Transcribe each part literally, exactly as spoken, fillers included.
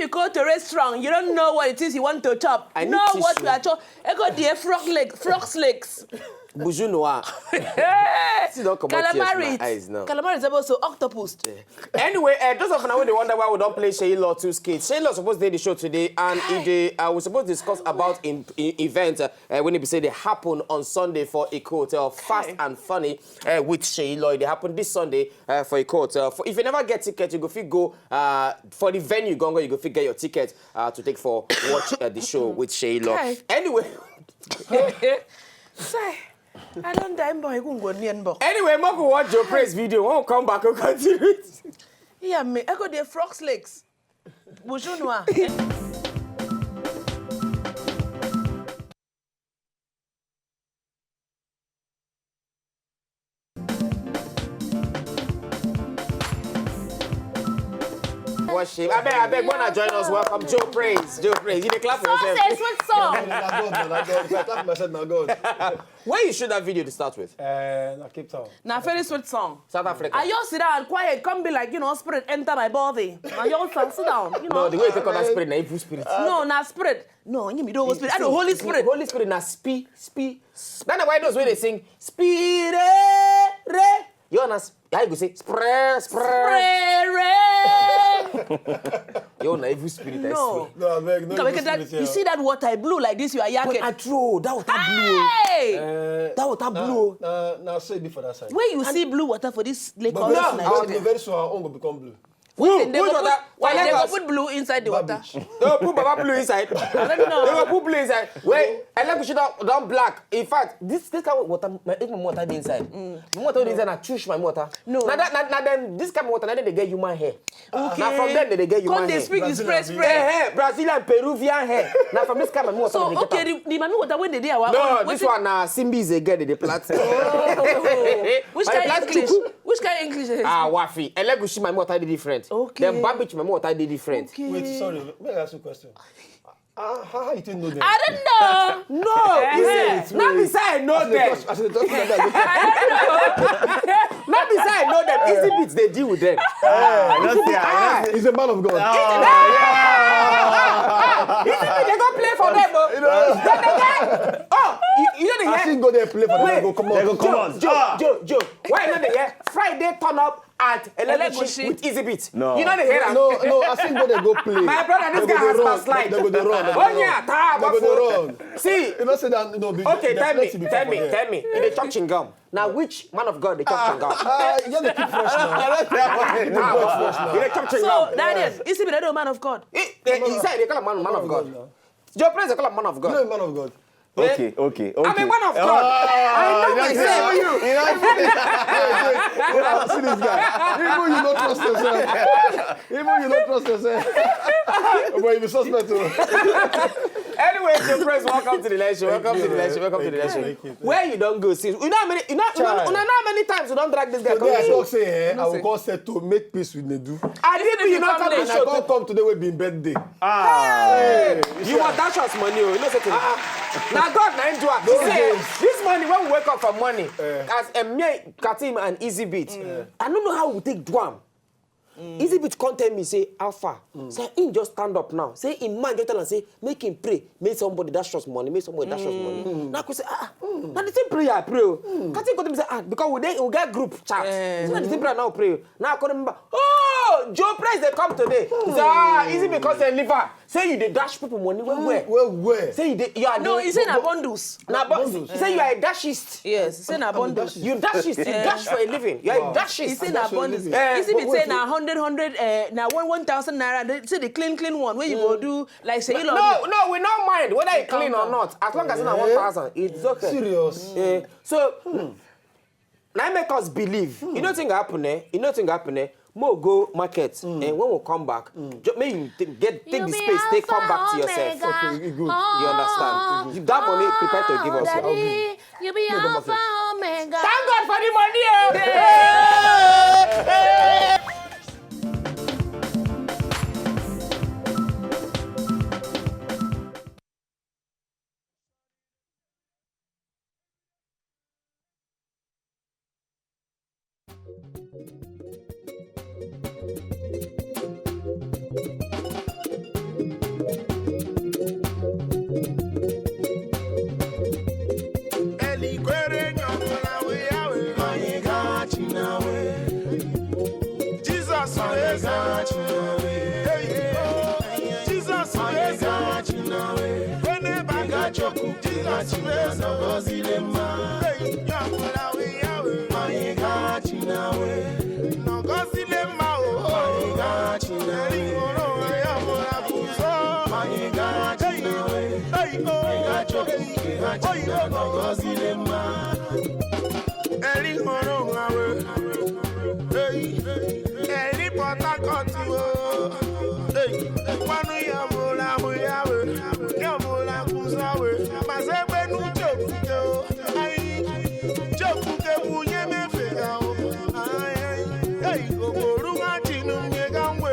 Go to restaurant, you don't know what it is you want to chop. I need know what tissue. We are chop. Ego die frog leg, frog's legs. Buju noir. See, don't come out tears for my eyes now. Calamari is also octopus. Anyway, uh, those of you wey dey wonder why we don't play Shey Law two skit. Shey Law supposed to dey the show today, and e dey, uh, we supposed to discuss about in, in event uh, uh, when it be say they happen on Sunday for Eko Hotel. Fast and funny uh, with Shey Law. They happen this Sunday uh, for Eko Hotel. For, if you never get ticket, you go fit go uh, for the venue. Gongo, you go fit get your ticket uh, to take for watch uh, the show with Shey Law. Anyway. Say, I don't die, boy. Go go near, boy. Anyway, make we watch Joe Praise video. When we come back, we'll continue it. Yeah, me. I got the frog's legs. Buju noir. Worship. I beg, I beg, wanna join us. Welcome, Joe Praise. Joe Praise. You dey clap for yourself. Success with song. Na God, na God. If I clap myself, na God. Where you shoot that video to start with? Uh, na Cape Town. Na very sweet song. South Africa. I just sit down quiet, come be like, you know, spirit enter my body. I just sit down, you know. No, the way you take on that spirit, na evil spirit. No, na spirit. No, you me the Holy Spirit. I the Holy Spirit. Holy Spirit na spi, spi. That's why those wey dey sing spirit, re. You understand? How you go say spray, spray? Spray, re. You na evil spirit, I swear. No, I beg, no evil spirit here. You see that water blue like this, you are yakking. But I true, that water blue. Hey! Uh, that water blue. Na, na, na so e be for that side. Where you see blue water for this lake? No, very soon our own go become blue. Who? Who water? Why they go put blue inside the water? No, put Baba blue inside. I don't know. They go put blue inside. Wait, Elegushi don't, don't black. In fact, this this kind of water, my even water dey inside. My water dey inside, I choose my water. No. Now that now, now then this kind of water, now then they get human hair. Okay. Now from them they get human hair. Come they speak this spray spray. Hey, hey, Brazilian, Peruvian hair. Now from this kind of water. So okay, the, the mami water when they dey our own. No, this one na Simbi is a girl they plant. Which kind of English? Which kind of English is this? Ah, Wafi. Elegushi, my mother, dey different. Okay. Then Babich, my mother, dey different. Okay. Wait, sorry. May I ask you a question? Uh, how, how you think know them? I don't know. No, you see, not be say I know them. Not be say I know them. Easy beats, they deal with them. Ah, he's a man of God. Easy beats, they go play for them. Oh, you, you know the I think go there play for them. Go come on. They go come on. Joe, Joe, Joe. Why not the year? Friday turn up at Elegushi with Easy Beat. No. You know the hear am? No, no, I think go they go play. My brother, this guy has backslide. They go the run. Oh yeah, ta. They go the run. See. You know say that no be. Okay, tell me, tell me, tell me. You dey chop chewing gum. Now which man of God dey chop chewing gum? Ah, you dey keep fresh now. You dey chop chewing gum. So Daniel, Easy Beat, that man of God. He said they call a man, man of God. Joe Praise, they call a man of God. No, man of God. Okay, okay, okay. I'm a man of God. I know myself. You. See this guy. Even you don't trust yourself. Even you don't trust yourself. But you be suspect too. Anyway, Joe Praise, welcome to the live show. Welcome to the live show. Welcome to the live show. Where you don't go since? You know how many? You know, you know, you know how many times you don't drag this guy? Today I talk say, eh, I will go set to make peace with Nedu. I did you not come to the show? I come today will be birthday. Ah, hey! You want that chance money? You know something? Now God na him do am. He say, this morning when we wake up for morning, as a mere Katim and Easy Beat, I don't know how we take do am. Easy Beat come tell me say, how far? Say him just stand up now. Say him man just tell am say make him pray, make somebody dash us money, make somebody dash us money. Now I say, ah, now the same prayer I pray. Katim come tell me say, ah, because we dey we get group chat. So na the same prayer now pray. Now I come remember, oh, Joe Praise they come today. He say, ah, Easy Beat come say liver. Say you dey dash people money well well. Well well. Say you dey, you are no, he say na bundles. Na bundles. He say you are a dashist. Yes, he say na bundles. You dashist, you dash for a living. You are a dashist. He say na bundles. Easy Beat say na hundred, hundred, eh, na one, one thousand naira. They say the clean, clean one where you go do like say you no, no, we no mind whether it clean or not. As long as it's na one thousand, it's okay. Serious. Eh, so, hmm. Now make us believe. You know thing happen, eh? You know thing happen, eh? Mo go market, and when we come back, ju- make you take, get take the space, take come back to yourself. Okay, good. You understand? You that money, prepare to give us. Daddy, you be Alpha Omega. Thank God for the money, eh? Hey, ya mula we ya we. Anyị ga-achị na we. Nọgọzile mma o. Anyị ga-achị na we. Eri hụrụ ụwa ya mụla bụ ụzọ. Anyị ga-achị na we. Hey, oh. Ị ga-achọkwu ka ị ga-achị na nọgọzile mma. Eri hụrụ ụwa we. Hey, eri Port Harcourt o. Hey, gwanụ ya mụla mụ ya we. Ya mụla kụza we. Mazi egbe n'uche okwute o. Ai, Chiokwuke bụ onye mefe ya o. Ai, ai, ei, okporu nwa chi nụ m nye ga ngwe.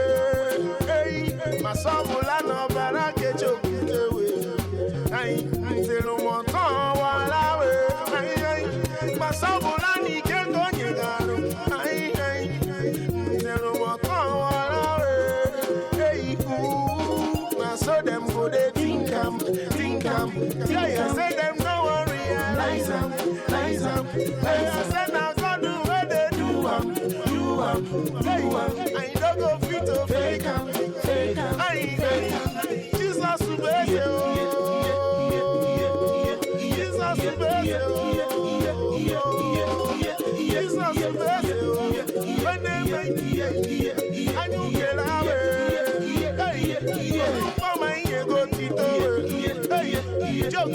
Ei, ma sọbụla na ọbara ke Chiokwuke we. Ai, nzelu mọtọ wala we. Ai, ai, ma sọbụla na ike ka onye ga-arụ. Ai, ai, nzelu mọtọ wala we. Ei, ooh, na so dem go dey think am, think am. Yeah, yeah, say dem no wan realize am, realize am. Yeah, yeah, say na God wey dey do am, do am, do am. And you no go fit to fake am, fake am. Aye, aye. Jesus be say o, Jesus be say o, Jesus be say o. When they make, can you get away? Hey, mama, you go tito. Hey, joke.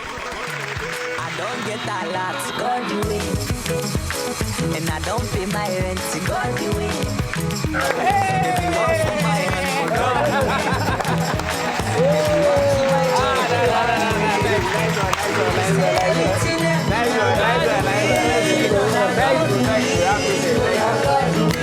I don't get a lot, God you win. And I don't pay my rent, God you win. If you want for my hand, God you win. If you want for my job, God you win. Everything, everything, God you win.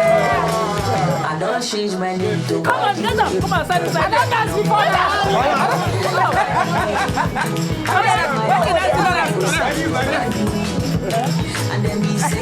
I don't change my name to. Come on, get up. Come on, stand inside. I don't dance before that. Come on. Come on. And then we say,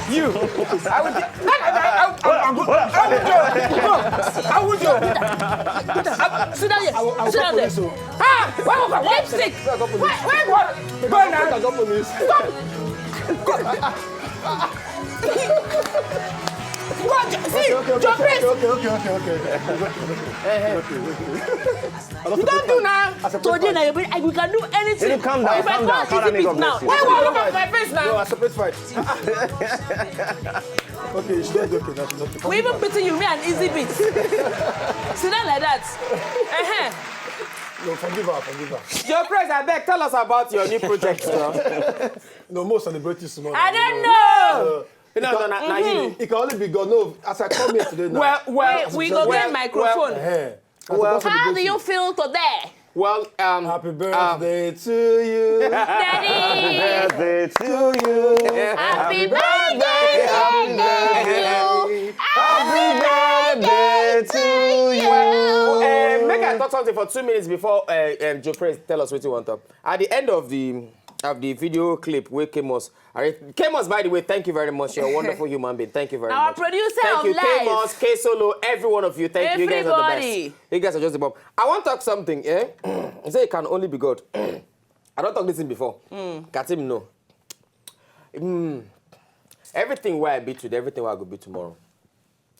You. I will. I, I, I, I, I, I would do. No, I would do. Sit down here. I will, I will Sit down there. Ah, why, why, why? Lipstick. Why, why, what? Go now. Stop. Go. What? See, okay, okay, your face. Okay, okay, okay, okay. You don't do now. Today now, you bring, I, we can do anything. Calm down, calm down. If I call Easy Beat now, why will I look at my face now? No, I separate fight. Okay, it's not okay. That's not okay. We even beating you, me and Easy Beat. Sit down like that. Uh-huh. No, forgive her, forgive her. Joe Praise, I beg, tell us about your new project, Joe. No, more celebrity small. I don't know. No, no, na, na you. It can only be God. No, as I come here today now. Well, well, We go well, get microphone. Eh, Well, How do you feel today? Well, um, Happy um, birthday to you. Daddy, Birthday to you. happy birthday, Happy to you. birthday to you. Uh, make I talk something for two minutes before uh, um, Joe Praise tell us what you want up. At the end of the of the video clip, where Kamos, all right, Kamos, by the way, thank you very much. You're a wonderful human being. Thank you very Our much. Producer Thank of you, life. Kamos, K Solo, every one of you. Thank you. You guys are the best. Everybody. You guys are just the bomb. I want to talk something. Eh, say it can only be God. I don't talk this thing before. Katim, no. Mm. Everything where I be today, everything where I go be tomorrow.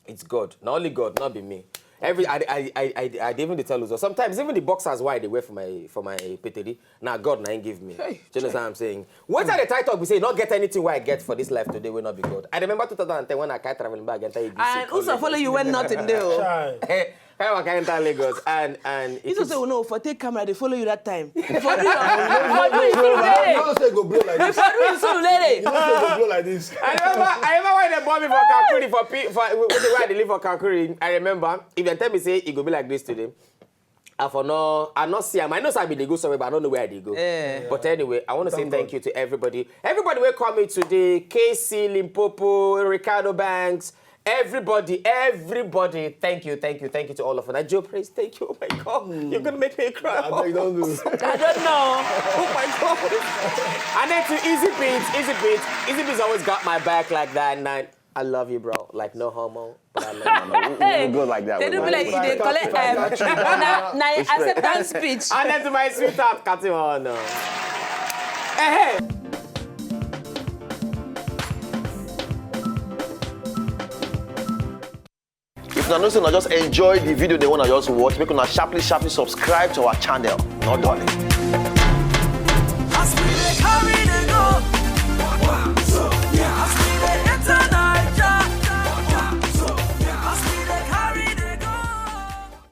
It's God. Not only God, not be me. Every I I I I, I dey even dey tell you. Sometimes even the boxers why they wear for my for my peteri, now God na him give me. Do you understand what I'm saying? What are the title we say not get anything where I get for this life today will not be God. I remember two thousand ten when I can't travel back and tell you this. And also follow you when nothing do. Chai. Hey, I can't tell Lagos and and You it to is- say, "Oh no, for take camera, they follow you that time." For do you, for do you, No, no, no, no, no, no, no say go blow like this. For do you, so lady. No say go blow like this. I remember, I remember when they bought me for Kakuri for P, for with the way they live for Kakuri. I remember if they tell me say it go be like this today. I for no, I not see him. I know say I be dey go somewhere, but I don't know where they go. Eh. But anyway, I want to say Thank thank God. You to everybody. Everybody will call me today. K C Limpopo, Ricardo Banks, everybody, everybody. Thank you, thank you, thank you to all of us. Joe Praise, thank you. Oh my God, you're gonna make me cry. I beg, don't do. I don't know. Oh my God. And then to Easy Beats, Easy Beats, Easy Beats always got my back like that. And I, I love you, bro. Like no homo, but I love you. We, we, we go like that. They We do go me like like they collect um, na, na acceptance speech. And then to my sweetheart, Katima, no. Hey, hey. If una know say una just enjoy the video they wanna just watch, make una sharply sharply subscribe to our channel. No darling.